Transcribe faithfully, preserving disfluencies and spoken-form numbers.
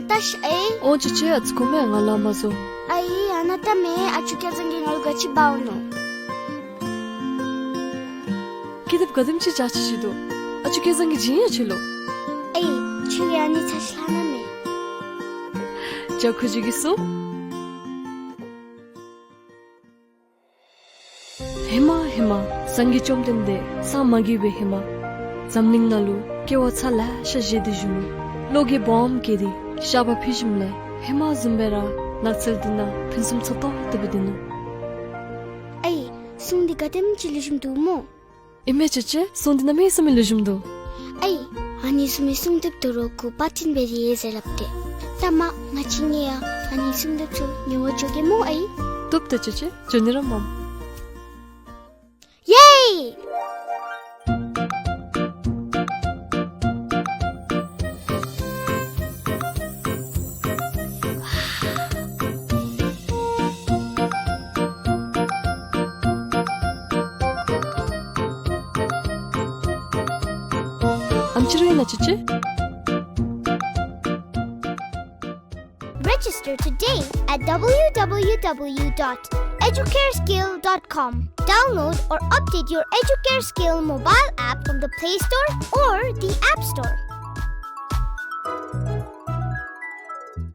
ལྟ་ཤིག་ཨའི། ཨོ་ཅོ་ཅོ་ཨ་ཙི་ཁོ་མེན་ང་ལ་མ་བཟོ། ཨའི་ཨ་ནཱ་ལྟ་མེན། ཨ་ཅོ་སྐལ་བཟང་གིས་ང་ལུ་ག་ཅི་འབག་འོང་ནུག། ཀི་དེབ་ག་དེམ་ཅིག་འཇའ་ཆི་ཆི་འདུག། ཨ་ཅོ་སྐལ་བཟང་གིས་བྱིན་ཡ་ཁྱོད་ལུ། ཨའི་ཁྱོད་ཀྱིས་ཨ་ནི་ཚ་ཤི་ལྷག་ན་མེན། ཇ་ཁུ་བྱུག་གི་སོང་། ཧེ་མ་ཧེ་མ་སངས་རྒྱས་བཅོམ་ལྡན་འདས་སངས་མ་རྒྱས་པའི་ཧེ་མ་འཛམ་གླིང་ནང་ལུ་སྐྱེ་བ་ཚར་ལེ་ཤ་བཞེས་ཏེ་བཞུགས་ནུག། བློ་འགྱོད་སྦོམ་སྐྱེས་ཏེ་བཤགས་པ་ཕུལ་ཞིནམ་ལས་ཧེ་མ་བཟུམ་སྦེ་ར་ནགས་ཚལ་འདི་ནང་ཕུན་སུམ་ཚོགས་ཏོག་ཏོ་སྦེ་སྡོད་ནུག། ཨའི་སྲུང་འདི་ག་དེམ་ཅིག་ལེགས་ཤོམ་འདུག་སྨོ། ཨིན་མས་ཅོ་ཅོ། སྲུང་འདི་གནམ་མེད་ས་མེད་ལེགས་ཤོམ་འདུག། ཨའི་ཨ་ནི་ཚུ་མི་སྲུང་དེབ་དོ་རུང་གུ་པར་འཕྲིན་སྦེ་རེ་ཟེར་སླབ་སྟེ། ལྷག་མ་ང་བཅས་གཉིས་ཡང་ཨ་ནི་སྲུང་དེབ་ཚུ་ཉོ་བར་འགྱོ་གེ་སྨོ་ཨའི། བཏུབ་ད་ཅོ་ཅོ། འགྱོ་ནི་ར་མས། ཡེ། ཨམ་ཅི་ར་ཨིན་ན་ཅོ་ཅོ། Register today at W W W dot educareskill dot com. Download or update your Educare Skill mobile app from the Play Store or the App Store.